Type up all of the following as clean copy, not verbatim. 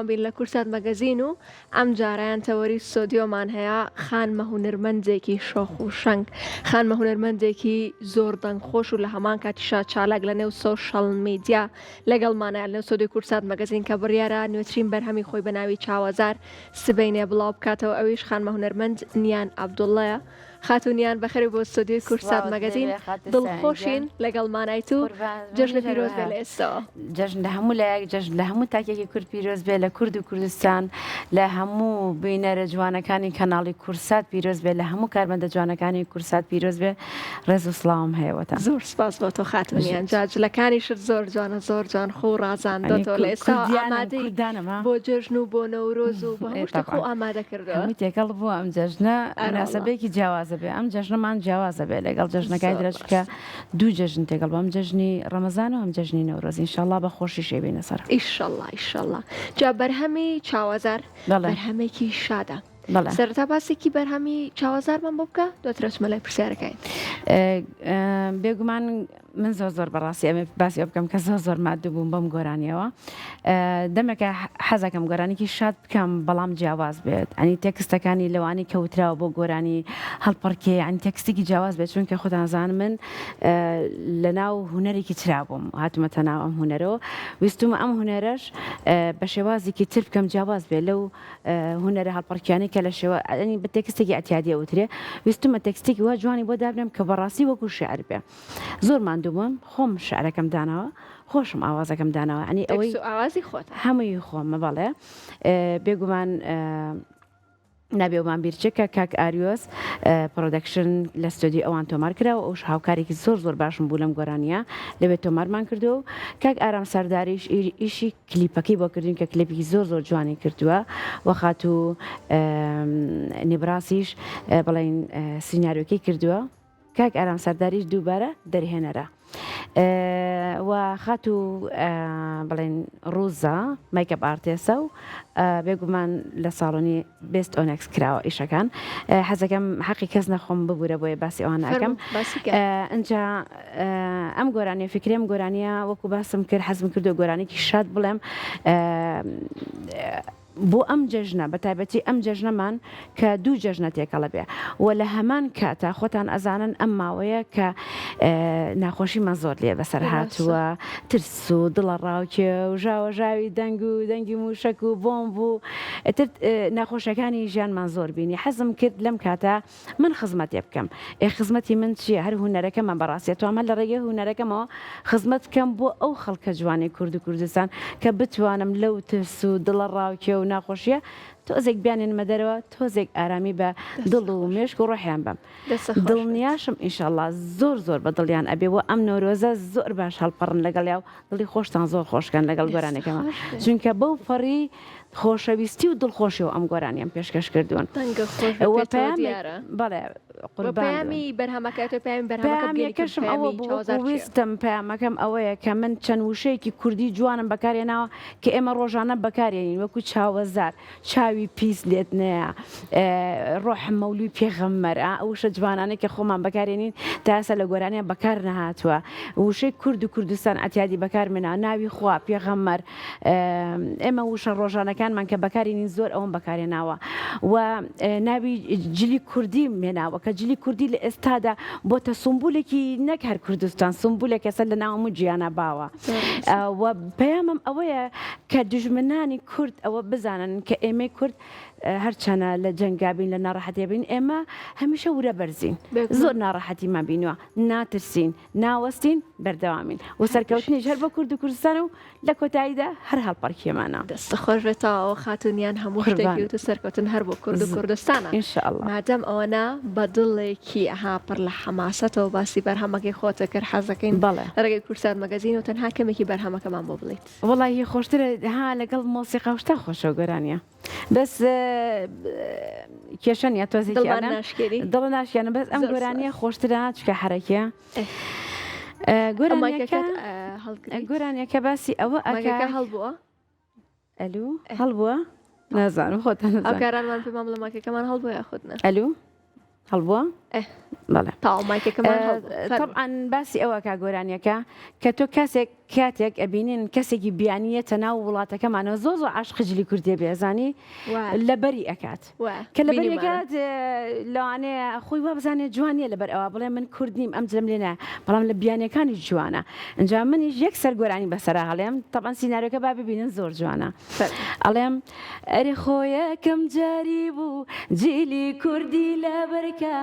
بین لە کوردسات مەگەزین و ئەمجارەیان تەوەری ستۆدیۆمان هەیە خانمە هونەرمەندێکی شۆخ و شەنگ خانمە هونەرمەندێکی زۆر دەنگ خۆش و لە هەمان کاتیشا چالاک لە نێو سۆشەڵ میدیا لەگەڵمانە لەنێو ستۆدیۆی کوردسات مەگەزین کە بڕیارە نوێترین بەرهەمی خۆی بە ناوی چاوەزار سبەینێ بڵاو بکاتەوە ئەویش خانمە هونەرمەند نیان عەبدوڵڵەیە. خاتوو نیان بەخێربێی بۆ ستۆدیۆی کوردسات سڵاوت مەگەزین لێبێ خاتوو دڵخۆشین سایەن گیان لەگەڵمانایت و قوربان جەژنت منیش پیرۆز بێ هەروەها لە ئێستەوە. جەژن لە هەموو لایەک جەژن لە هەموو تاکێکی کورد پیرۆز بێ لە کورد و کوردستان لە هەموو بینەرە جوانەکانی کەناڵی کوردسات پیرۆز بێ لە هەموو کارمەندە جوانەکانی کوردسات پیرۆز بێ ڕێز و سڵاوم هەیە بۆتان. زۆر سپاس بۆ تۆ خاتوو نیان بژیت. جا جلەکانیشت زۆر جوانە زۆر جوان خۆو ئەنی ڕازاندۆتەوە لە ئێستاوە کوردیانم ئامادەی کوردانم ها بۆ جەژن و بۆ نەورۆز و بۆ ئێ هەموو شتێک تەبعەن خۆو ئامادە کردووە. هەمووی تێکەڵ بووە ئەم جەژنە ئەرەوەڵا. موناسەبەیەکی جیاوازە بێ ئەم جەژنەمان جیاوازە بێ لەگەڵ جەژنەکانی زۆر ترا چونکە ڕاستە. دوو جەژن تێکەڵ بووە هەم جەژنی ڕەمەزان و هەم جەژنی نەورۆز ئینشەڵا بە خۆشیش ئەیبەینە سەر. ئیشەڵا ئیشەڵا جا بەرهەمی چاوەزار بەڵێ. بەرهەمێکی شادە بەڵێ. سەرەتا باسێکی بەرهەمی چاوەزارمان بۆ بکە دواتر ئەچمە لای پرسیارەکانی. بێگومان من زۆر زۆر بەڕاستی ئەمێ باسی ئەو بکەم کە زۆر زۆر مادوو بووم بەم گۆرانیەوە دەمێکە حەزەکەم گۆرانیکی شاد بکەم بەڵام جیاواز بێت ئەنی تێکستەکانی لەوانی کەوتراوە بۆ گۆرانی هەڵپەڕکێ ئەنی تێکستێکی جیاواز بێت چونکە خۆتان زان من لە ناو هونەرێکی ترا بووم هاتومەتە ناو ئەم هونەرەوە ویستومە ئەم هونەرەش بە شێوازێکی تر بکەم جیاواز بێت لەو هونەرە هەڵپەڕکیانەی کە لە شێوە ئەنی بە تێکستێکی ئەتیادی ئەوترێ ویستومە تێکستێکی وا جوانی بۆ دابنێم کە بەڕاستی وەکو شعر بێ زۆر ماندوو بووم خۆم شعرەکەم داناوە خۆشم ئاوازەکەم داناوە ئەنی ئەوەی تێکست و ئاوازی خۆتە. هەمووی خۆمە بەڵێ بێگومان نابێ ومان بیر چێ کە کاک ئاریۆس پرۆدەکشن لە ستۆدیۆی ئەوان تۆمار کرا و ئەوش هاوکارێکی زۆر زۆر باشم بوو لەم گۆرانیە لەوێ تۆمارمان کردووە و کاک ئارام سەرداریش ئیشی کلیپەکەی بۆ کردوین کە کلیپێکی زۆر زۆر جوانی کردووە و خاتوو نیبراسیش بڵێین سیناریۆکەی کردووە کاک ئارام سەرداریش دووبارە دەرهێنەرە و خاتوو بڵێن ڕوزا makeup artist ە و بێگومان لە ساڵۆنی بێست ئۆنێکس کراوە ئیشەکان حەزەکەم حەقی کەس نەخۆم ببوورە بۆیە باسی ئەوان ناکەم ئەجا ئەم گۆرانیە فکرێم گۆرانیە وەکو باسم کرد حەزم کردو گۆرانێکی شاد بڵێم بۆ ئەم جەژنە بە تایبەتی ئەم جەژنەمان کە دوو جەژنە تێکەڵە بێ و لە هەمان کاتا خۆتان ئەزانن ئەم ماوەیە کە ناخۆشیمان زۆر لێ بەسەر هاتووە ترس و دڵە ڕاوکێ و ژاوەژاوی دەنگ و دەنگی موشەک و بۆمب و ئیتر ناخۆشەکانی ژیانمان زۆر بینی حەزم کرد لەم کاتە من خزمەتێ بکەم ئێ خزمەتی من چییە هەر هونەرەکەمە بەڕاستی ئەتوانم هەر لە ڕێگەی هونەرەکەمەوە خزمەت بکەم بۆ ئەو خەڵکە جوانەی کورد و کوردستان کە بتوانم لەو ترس و دڵەڕاوکێ و ناخۆشیە تۆزێک بیانێنمە دەرەوە تۆزێک ئارامی بە دڵ و مێشک و ڕۆحیان بەم دڵنیاشم ئینشەڵا زۆر زۆر بە دڵیان ئەبێ و ئەم نەورۆزە زۆر باش هەڵپەڕن لەگەڵیا و دڵی خۆشتان زۆر خۆشکەن لەگەڵ گۆرانیەکەما چونکە بەو پەڕی خۆشەویستی و دڵخۆشیەوە ئەم گۆرانیەم پێشکەش کردوون دەنگە خۆش بە و پێتەوە پەیامێک دیارە بەڵێ و قوربان پەیامی بەرهەمەکە تۆ پەیامی بەرهەمەکە بگەینی کە پەیامەکەشم ئەوە پەیامی بوو چاوەزار وەکو چییە؟ ویستم پەیامەکەم ئەوەیە کە من چەند وشەیەکی کوردی جوانم بەکارهێناوە کە ئێمە ڕۆژانە بەکارێنین وەکو چاوەزار چاوی پیس لێت نەیە ڕۆحم مەولوی پێغەمبەر ئا ئەو وشە جوانانەی کە خۆمان بەکارێنین تا ئێستا لە گۆرانیان بەکار نەهاتووە وشەی کورد و کوردستان ئەتیادی بەکار منا ناوی خوا پێغەمبەر ئێمە وشە ڕۆژانەکانمان کە بەکارینین زۆر ئەوم بەکارێناوە و ناوی جلی کوردی مێناوە کە جلی کوردی لە ئێستادا بۆتە سمبولێکی نەک هەر کوردستان سمبولێک ئێستا لە ناو هەموو جیهانا باوە و پەیامم ئەوەیە کە دوژمنانی کورد ئەوە بزانن کە ئێمەی کورد هەرچەنە لە جەنگا بین لە ناڕەحەتیا بین ئێمە هەمیشە ورە بەرزین زۆر ناڕەحەتیمان بینوە ناترسین ناوەستین بەردەوامین و سەرکەوتنیش هەر بۆ کورد و کوردستان و لە کۆتاییدا هەر هەڵپەڕکێمانە. دەست خۆش بێت تەواوە خاتوونیان هەموو شتێکی وت و سەرکەوتن هەر بۆ کورد و کوردستانە ان شاء اللە. مادەم ئەوەنە بە دڵێکی ئەها پڕ لە حەماسەتەوە باسی بەرهەمەکەی خۆتە کرد حەزەکەین بەڵێ. لە ڕێگەی کوردسات مەگەزین و تەنها کەمێکی بەرهەمەکەمان بۆ بڵێیت. وەڵاهی خۆشترە ها لەگەڵ مۆسیقا و شتا خۆشە گۆرانیە بەس کێشە نیە تۆزێکی دڵمان ئەڵێم ناشکێنی؟ دڵ ناشکێنم بەس ئەم زۆر گۆرانیە سوپاس. خۆشترە چونکە حەرەکیە ئێ. گۆرانیەکە مایکەکەت هەڵگریت؟ گۆرانیەکە باسی ئەوە ئەکا مایکەکە هەڵبووە؟ ئەلو هەڵبووە نازانم خۆتان نەزانن. هاوکارانمان پێمان بڵێ مایکەکەمان هەڵبووە یاخود نا؟ ئەلو هەڵبووە؟ ئێ. بەڵێ. تەواو مایکەکەمان هەڵبوو. فەرموو. تەبعەن باسی ئەوە کا گۆرانیەکە کە تۆ کاسێک کاتێک ئەبینین کەسێکی بیانی یەتە ناو وڵاتەکەمانەوە زۆر زۆر عاشقی جلی کوردیە بێ ئەزانی لەبەری ئەکات کە لەبەری ئەکات لەوانەیە خۆی وا بزانێت جوان نییە لەبەر ئەوە بڵێ من کورد نیم ئەم جلم لێ نایە بەڵام لە بیانیەکانیش جوانە ئینجا منیش یەک سەر گۆرانی بەسەرا هەڵێم تەبعەن سیناریۆکە با ببینن زۆر جوانە ئەڵێم ئەرێ خۆ یەکەم جاری بوو جلی کوردی لەبەرکە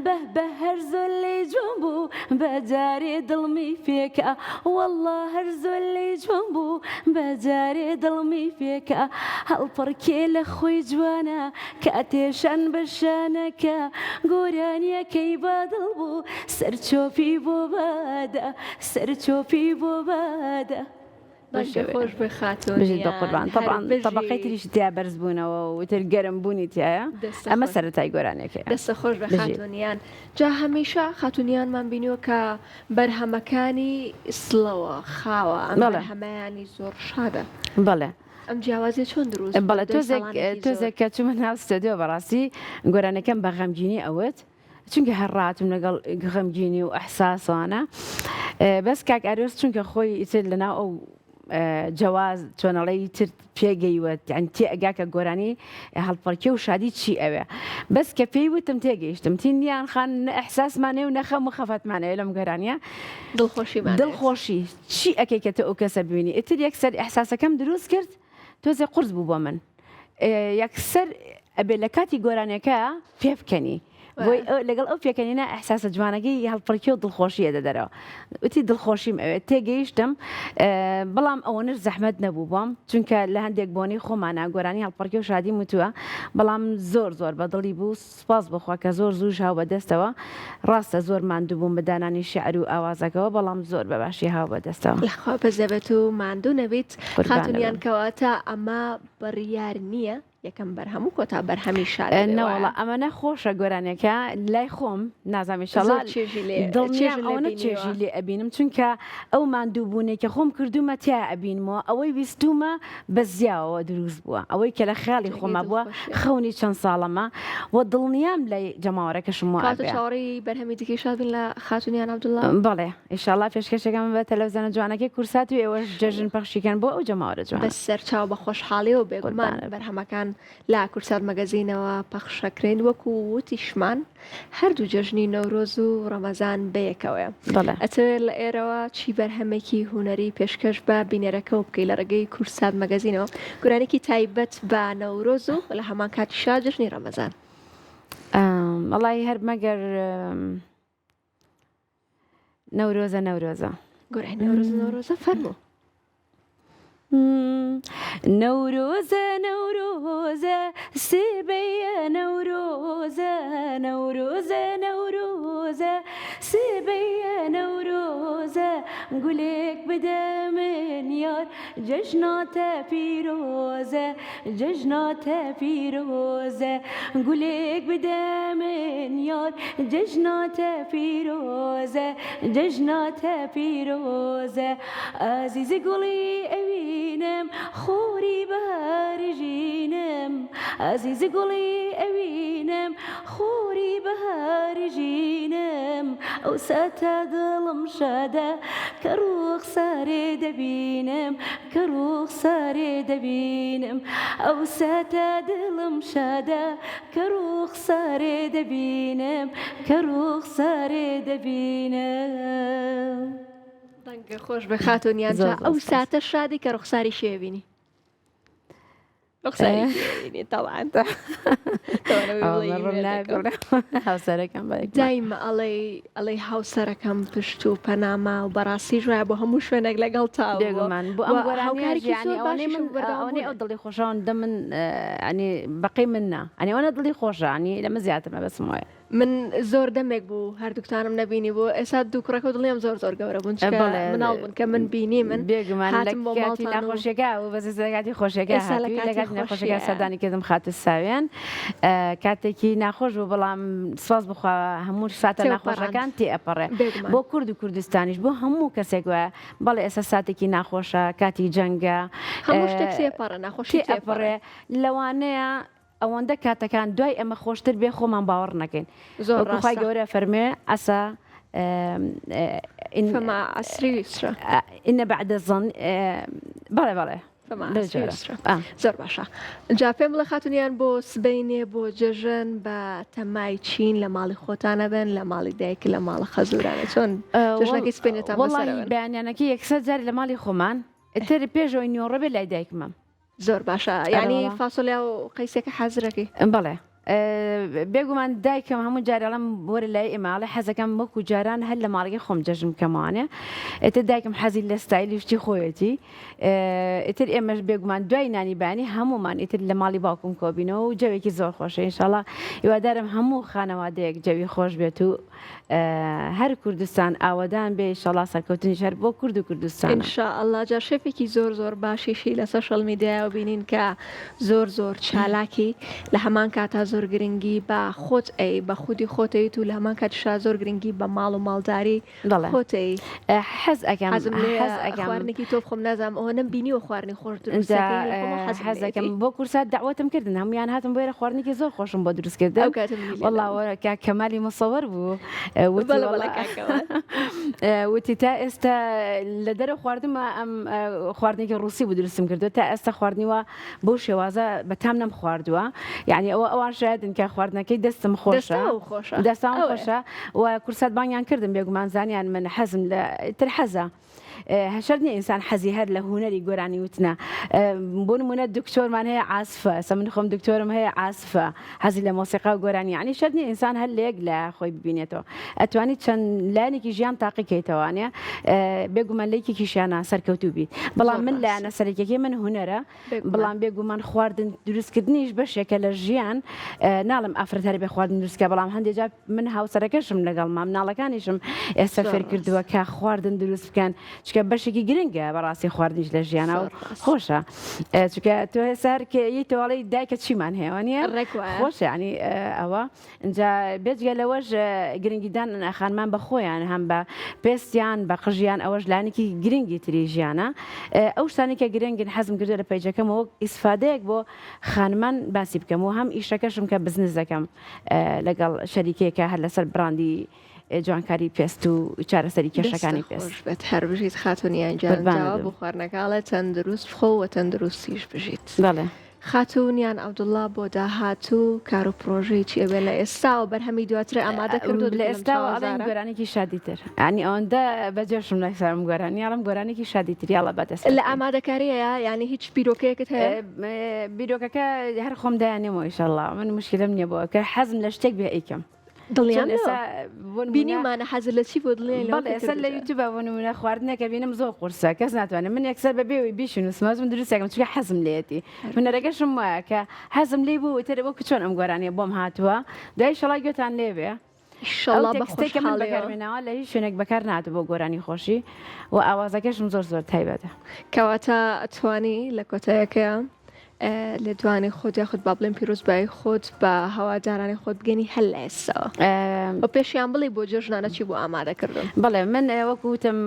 بەه بەه هەر زۆر لێی جوان بوو بە جارێ دڵمی پێکا وەڵڵا هەر زۆر لێی جوان بوو بە جارێ دڵمی پێکا هەڵپەڕکێ لە خۆی جوانە کاتێ شان بە شانەکە گۆرانیەکەی بە دڵ بوو سەرچۆپی بۆ بادا سەرچۆپی بۆ بادا. دەنگت خۆش بێ خاتوون بژیت بە قوربان تەبعەن تەبەقەی تریشی تیا بەرز بوونەوە و ئیتر گەرم بوونی تیایە ئەمە سەرەتای گۆرانیەکەیە. دەستە خۆش بێ خاتوونیان جا هەمیشە خاتوونیانمان بینیوە کە بەرهەمەکانی سڵەوە خاوە ئەم بەرهەمەیانی زۆر شادە. بەڵێ. ئەم جیاوازیە چۆن دروست بوو؟ بەڵێ تۆزێک تۆزێک کە چوومە ناو ستۆدیۆ بەڕاستی گۆرانیەکەم بە غەمگینی ئەوت چونکە هەر ڕاتم لەگەڵ غەمگینی و ئەحساسانە بەس کاک ئارۆس چونکە خۆی ئیتر لەناو ئەو جەواز چۆنەڵێی تر پێگەیوە یان تێ ئەگا کە گۆرانی هەڵپەڕکێ و شادی چی ئەوێ بەس کە پێی وتم تێگەیشتم تی نیان خان نە ئەحساسمانێ و نەخەم و خەفەتمانەوێ لەم گۆرانیە دڵخۆشیمان دڵخۆشی چی ئەکەی کە تۆ ئەو کەسە ببینی ئیتر یەکسەر ئیحساسەکەم دروست کرد تۆزێ قورس بوو بۆ من یەکسەر ئەبێ لە کاتی گۆرانیەکە پێ بکەنی بۆی لەگەڵ ئەو پێکەنینە ئەحساسە جوانەکەی هەڵپڕکی و دڵخۆشیە دەدەرەوە وتی دڵخۆشیم ئەوێت تێگەیشتم بەڵام ئەوەنش زەحمەت نەبوو بۆم چونکە لە هەندێک بۆنەی خۆمانە گۆرانی هەڵپڕکی و شادیم وتووە بەڵام زۆر زۆر بەدڵی بوو سوپاس بۆ خوا کە زۆر زووش هاو بە دەستەوە، ڕاستە زۆر ماندوو بووم بە دانانی شیعر و ئاوازەکەوە بەڵام زۆر بە باشی هاو بە دەستەوە. لە خوا بەزێبێت و ماندوو نەبیت قوربانت خاتوونیان بم. کەواتە ئەمە بڕیار نییە یەکەم بەرهەم و کۆتا بەرهەمی شاد بێ وایە؟ نەوەڵا ئەمەنە خۆشە گۆرانیەکە لای خۆم نازانم ئیشەڵا زۆر چێژی لێ دڵنیام چێژت لێ ئەوەنە بینیوە. چێژی لێ ئەبینم چونکە ئەو ماندوو بوونەی کە خۆم کردوومە تیا ئەبینمەوە ئەوەی ویستوومە بە زیاوەوە دروست بووە ئەوەی کە لە خەیاڵی خۆما بووە خەونی چەند ساڵەمە و دڵنیام لای جەماوەرەکەشم وا کەواتە ئەبێ. چاوەڕێی بەرهەمی دیکەی شاد بین لە خاتوون یان عەبدوڵڵا؟ بەڵێ ئیشاڵڵا پێشکەشەکەم بە تەلەفزیۆنە جوانەکەی کورسات و ئێوەش جەژن پەخشی کەن بۆ ئەو جەماوەرە بە جوانە. سەرچاو بە خۆشحاڵیەوە بێگومان قوربانت. بەرهەمەکان لە کوردسات مەگەزینەوە پەخشەکرێن وەکو وتیشمان هەردوو جەژنی نەورۆز و ڕەمەزان بەیەکەوەیە. بەڵێ. ئەتەوێت لە ئێرەوە چی بەرهەمێکی هونەری پێشکەش بە بینەرەکەوە بکەی لە ڕێگەی کوردسات مەگەزینەوە گۆرانیەکی تایبەت بە نەورۆز و لە هەمان کاتیشا جەژنی ڕەمەزان؟ وەڵایی هەر مەگەر نەورۆزە نەورۆزە. گۆرانی نەورۆزە نەورۆزە فەرموو. نەورۆزە نەورۆزە سبەیە نەورۆزە نەورۆزە نەورۆزە سبەیە نەورۆزە گولێک بدە من یار جەژناتە پیرۆزە جەژناتە پیرۆزە گولێک بدە من یار جەژناتە پیرۆزە جەژناتە پیرۆزە ئازیزی گوڵی ئەوینم خۆری بەهاری ژینم ئازیزی گوڵی ئەوینم خۆری بەهاری ژینم ئەو ساتە دڵم شادە کە ڕووخسارێ دەبینم کە ڕووخسارێ دەبینم ئەو ساتە دڵم شادە کە ڕووخسارێ دەبینم کە ڕووخسارێ دەبینم. دەنگە خۆش بێ خاتوون یان زۆر جا زۆر ئەو سپاس. ساتە شادی کە ڕوخساری شێ بینی ڕوخساری شێ بینی تەوان ئەوە ڕوون نابێ هاوسەرەکەم بە یەکمان. دایمە ئەڵێی ئەڵێی هاوسەرەکەم پشت و پەنامە و بەڕاستی ژوایە بۆ هەموو شوێنێک لەگەڵ تا بووە بێگومان بۆ و ئەم گۆرانیە هاوکارێکی ژیانی زۆر ئەوەنەی باشیشم من بەردەوام ئەوەنەی ئەو بوونە. دڵی خۆشەوەندە من ئەنی بەقەی من نا ئەنی ئەوەنە دڵی خۆشە ئەنی لەمە زیاتر مەبەستم وایە. من زۆر دەمێک بوو هەردووکتانم نەبینی بوو ئێستا دوو کوڕەکە و دڵنیام زۆر زۆر گەورە بوون چونکە بەڵێ مناڵ بوون کە من بینی من بێگومان لە هاتم بۆ کاتی ماڵتان و ناخۆشیەکە و بەس ئێستا لە کاتی خۆشیەکە ئێستا لە هاتووی لە کاتی کاتی ناخۆشیەکە خۆشیە سەردانی کردم خاتوو ساویان کاتێکی ناخۆش بوو بەڵام سوپاس بخوا هەموو ساتە تێپەڕاند ناخۆشەکان تێئەپەڕێ بێگومان بۆ کورد و کوردستانیش بۆ هەموو کەسێک وایە بەڵێ ئێستا ساتێکی ناخۆشە کاتی جەنگە هەموو شتێک تێپەڕە ناخۆشی تێپەڕێ تێئەپەڕێ لەوانەیە. ئەوەندە کاتەکان دوای ئەمە خۆشتر بێ خۆمان باوەڕ نەکەین. زۆر وەکو خوای ڕاستە. گەورە فەرموێ عسى إن فمع عسر يسرا. إن بعد الظن بەڵێ بەڵێ فمع لەو عسر جۆرە. يسرا. ئا. زۆر باشە جا پێم بڵێ خاتونیان بۆ سبەینێ بۆ جەژن بە تەمای چین لە ماڵی خۆتانە بن لە ماڵی دایک لە ماڵە خەزورانە چۆن جەژنەکەی سبەینێتان وەڵاهی بەسەرەوەن؟ بەیانیانەکەی یەکسەر جارێ لە ماڵی خۆمان ئیتر پێش ئەوەی نیوەڕۆ بێ لای دایکمم. زۆر باشە ئەرێ یانی وەڵا. فاسۆلیا و قەیسەکە حازرەکەی؟ بەڵێ بێگومان دایکم هەموو جارێ ئەڵێم وەرە لای ئێمە ئەڵێ حەزەکەم وەکو جاران هەر لە ماڵەکەی خۆم جەژن بکەمەوانێ ئیتر دایکم حەزی لە ستایلی شتی خۆیەتی ئیتر ئێمەش بێگومان دوای نانی بەیانی هەموومان ئیتر لە ماڵی باوکم کۆبینەوە و جەوێکی زۆر خۆشە ئینشاڵا هیوادارم هەموو خانەوادەیەک جەوی خۆش بێت و هەر کوردستان ئاوەدان بێ ئیشەڵا سەرکەوتنیش هەر بۆ کورد و کوردستانە. ان شاء اللە جا شێفێکی زۆر زۆر باشیشی لە سۆشیال میدیایەوە بینین کە زۆر زۆر چالاکی لە هەمان کاتا زۆر گرنگی بە خۆت ئەی بە خودی خۆت ئەیت و لە هەمان کاتیشا زۆر گرنگی بە ماڵ و ماڵداری بەڵێ خۆت ئەی. حەز ئەکەم حەزم لێیە حەز ئەکەم خواردنێکی تۆ بخۆم نازانم ئەوە نەم بینیوە خواردنی خۆش دروست ئینجا دەکەی خۆم حەزم حەز ئەکەم لێیەتی. بۆ کورسات دەعوەتم کردن هەموویان هاتن بۆ ئێرە خواردنێکی زۆر خۆشم بۆ دروست کردن ئەو کاتە منی لێ وەڵا نەبوو. وە کاک کەمالی مصور بوو وتی بەڵێ بەڵێ وەڵا کاک کەمال. وتی تا ئێستا لە دەرەوە خواردمە ئەم خواردنێکی ڕووسی بوو دروستم کردووە تا ئێستا خواردنی وا بەو شێوازە بە تام نەمخواردووە یعنی ئەوە ئەوان شایدن کە خواردنەکەی دەستم خۆشە دەستاو خۆشە دەستان ئەوەیە. خۆشە و کورسات بانگیان کردم بێگومان زانیان من حەزم لە تر حەزە شەرت نیە ئینسان حەزی هەر لە هونەری گۆرانی وتنە بۆ نمونە دکتۆرمان هەیە عاسفە ئێستا من خۆم دکتۆرم هەیە عاسفە حەزی لە مۆسیقا و گۆرانی یعنی شەرت نیە ئینسان هەر لە یەک لە خۆی ببینێتەوە ئەتوانی چەند لایەنێکی ژیان تاقیکەیتەوانە بێگومان لە یەکێکیشیانە سەرکەوتوو بیت بەڵام زۆر من ڕاستە. لایەنە سەرەکیەکەی من هونەرە بێگومان. بەڵام بێگومان خواردن دروستکردنیش بەشێکە لە ژیان ناڵێم ئافرەت هەر بێ خواردن دروست کە بەڵام هەندێک جار من هاوسەرەکەشم لەگەڵ مام مناڵەکانیشم ئێستا زۆر فێر کردووە ڕاستە. کە خواردن دروست بکەن چونکە بەشێکی گرنگە بەڕاستی خواردنیش لە ژیانا و زۆر ڕاستە. خۆشە چونکە تۆ ئێستا هەر کە یەیتەوە ئەڵێی دایکە چیمان هەیە وانییە؟ ڕێک وایە. خۆشە یانی ئەوە ئینجا بێجگە لەوەش گرنگیدان خانمان بە خۆیان هەم بە پێستیان بە قژیان ئەوەش لایەنێکی گرنگی تری ژیانە ئەو شتانەی کە گرنگن حەزم کردووە لە پەیجەکەمەوە وەک ئیسفادەیەک بۆ خانمان باسی بکەم و هەم ئیشەکەشم کە بزنس دەکەم لەگەڵ شەریکێکە هەر لەسەر براندی جوانکاری پێست و چارەسەری دەستت کێشەکانی پێست. خۆش بێت هەر بژیت خاتوونیان گیان قوربانت جاوا بم. بۆ خواردنەکە ئەڵێ تەندروست بخۆ و تەندروستیش بژیت. بەڵێ. خاتوو نیان عەبدوڵا بۆ داهاتوو کار و پڕۆژەی چی ئەبێ لە ئێستاوە بەرهەمی دواترە ئامادە کردووە لە دوکەنم ئێستاوە ئەڵێن چاوەزارە. گۆرانیکی شادی تر یانی ئەوەندە بە جۆشم لەسەر ئەم گۆرانیە ئەڵێم گۆرانیکی شادی تر یاڵا با دەست پێ لە بکەین. ئامادەکاریەیە یانی هیچ بیرۆکەیەکت هەیە؟ بیرۆکەکە هەر خۆم دایانێمەوە ئیشەڵا من موشکیلەم نیە بۆ کە حەزم لە شتێک بێ ئەیکەم. دڵنیام چۆن ئێستا لەوە بۆ نموونە بینیومانە حەزت لە چی بوو دڵنیای لەوە بەڵێ کە ئێستا لە کردووتە. یوتیوبا بۆ نموونە خواردنێکە بینم زۆر قورسە کەس ناتوانێت من یەکسەر بە بێ ئەوەی بیشنووسم ئەزم دروستێکم چونکە حەزم لێیەتی هونەرەکەشم وایە کە حەزم لێی بوو ئیتر وەکو چۆن ئەم گۆرانیە بۆم هاتووە دوای ئیشەڵا گوێتان لێ بێ ئەو ئیشەڵا بە تێکستەی کە من خۆشحاڵیەوە. بەکارمێناوە لە هیچ شوێنێک بەکار نەهاتوو بۆ گۆرانی خۆشی و ئاوازەکەشم زۆر زۆر تایبەتە. کەواتە ئەتوانی لە کۆتایەکەیا لێدوانی خۆت یاخود با بڵێم پیرۆزبایی خۆت بە هەوادارانی خۆت بگەنی هەر لە ئێستاوە و پێشیان بڵێ بۆ جەژنانە چی بۆ ئامادە کردوون. بەڵێ من وەکو وتم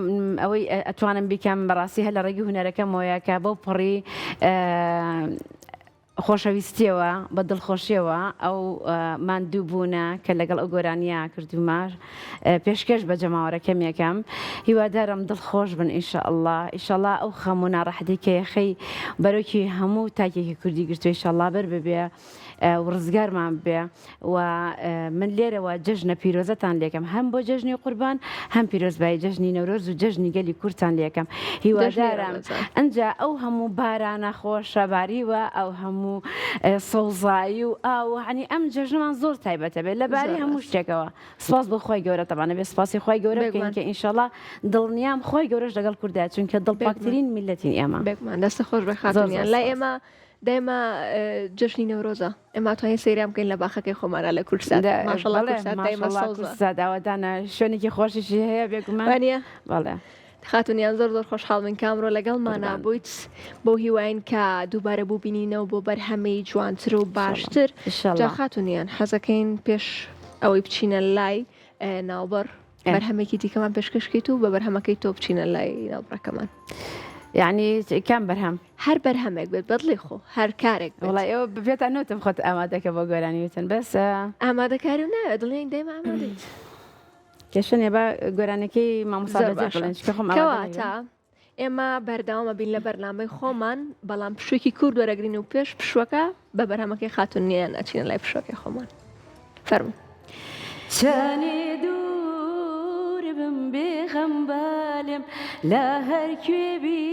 ئەوەی ئەتوانم بیکەم بەڕاستی هەر لە ڕێگەی هونەرەکەمەوەیە کە بەو پەڕی خۆشەویستیەوە بە دڵخۆشیەوە ئەو ماندوو بوونە کە لەگەڵ ئەو گۆرانیە کردوومە پێشکەش بە جەماوەرەکەم یەکەم هیوادارم دڵخۆش بن ان شاء اللە ان شاء اللە ئەو خەم و ناڕەحەتی کە یەخەی بەرۆکی هەموو تاکێکی کوردی گرتووە ان شاء اللە بەر ببێ و ڕزگارمان ببێ و من لێرەوە جەژنە پیرۆزەتان لێکەم هەم بۆ جەژنی قوربان هەم پیرۆزبایی جەژنی نەورۆز و جەژنی گەلی کوردتان لێکەم هیوادارم ئەنجا ئەو هەموو بارانە خۆشە باریوە ئەو هەموو سەوزایی و ئاو هەنی ئەم جەژنمان زۆر تایبەتە بێت لەبارەی هەموو شتێکەوە سپاس بۆ خوای گەورە تەبعەن ئەبێ سپاسی خوای گەورە بکەین کە ئینشەڵا دڵنیام خوای گەورەش لەگەڵ کوردایە چونکە دڵپاکترین میللەتین ئێمە. بێگومان دەستت خۆش بێ خاتوون گیان لای ئێمە دایمە جەژنی نەورۆزە ئێمە توانین سەیران بکەین لە باخەکەی خۆمانە لە کوردسات ماشەڵا کوردسات دایمە سەوزە کوردسات ئاوەدانە شوێنێکی خۆشیشی هەیە بێگومان وانیە بەڵێ. خاتوون یان زۆر زۆر خۆشحاڵ بین کە ئەمڕۆ لەگەڵمانا بوویت بەو هیواین کە دووبارە ببینینەوە بۆ بەرهەمی جوانتر و باشتر جا خاتوون یان حەزەکەین پێش ئەوەی بچینە لای ناوبڕ بەرهەمێکی دیکەمان پێشکەشکەیت و بە بەرهەمەکەی تۆ بچینە لای ناوبڕەکەمان. یعنی کام بەرهەم؟ هەر بەرهەمێک بێت بەدڵی خۆ هەر کارێک بێت. وەڵای ئێوە پێتان نەوتم خۆت ئامادەکە بۆ گۆرانی وتن بەس ئامادەکاری و ناوێت دڵنیاین دایمە ئامادەیت. کێشە نیە با گۆرانەکەی مامۆستا زۆر بەجێ باشە بڵێن چونکە خۆم ئامادە نەبووم. کەواتە ئێمە بەردەوامە بین لە بەرنامەی خۆمان بەڵام پشوویەکی کورت وەرەگرین و پێش پشووەکە بە بەرهەمەکەی خاتوون نیان ئەچینە لای پشووەکەی خۆمان فەرموو. چەنێ دوور بم بێ خەم بالێم لە هەر کوێ بی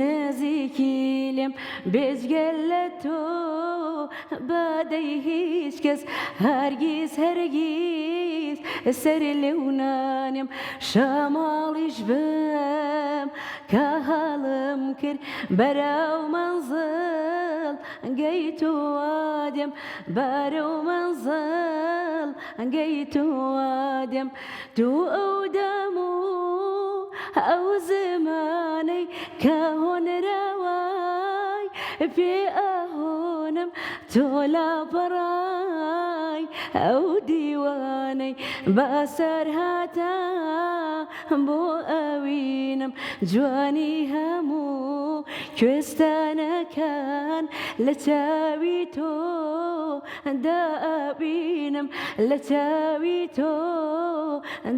نزیکی لێم بێجگە لە تۆ بادەی هیچ کەس هەرگیز هەرگیز سەر لێو نانێم شەماڵیش بم کە هەڵم کرد بەرەو مەنزڵ گەی تۆ وادێم بەرەو مەنزڵ گەی تۆ وادێم تۆ ئەو دەم و ئەو زمانەی کە هۆنراوەی پێ ئەهۆنم تۆ لاپەڕای ئەو دیوانەی بەسەر هاتە بۆ ئەوینم جوانی هەموو کوێستانەکان لە چاوی تۆ دا ئەبینم لە چاوی تۆ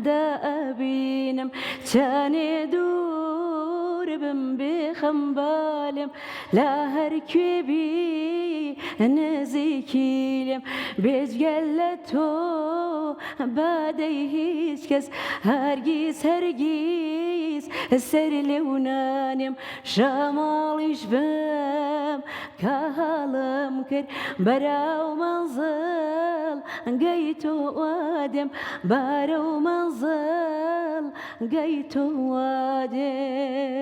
دا ئەبینم چەنێ دوور بم بێ خەم بالێم لە هەر کوێ بی نزیکی لێم بێجگە لە تۆ بادەی هیچ کەس هەرگیز هەرگیز سەر لێو نانێم شەماڵیش بم کە هەڵم کرد بەرەو مەنزڵ گەی تۆ وادێم بەرەو مەنزڵ گەی تۆ وادێم.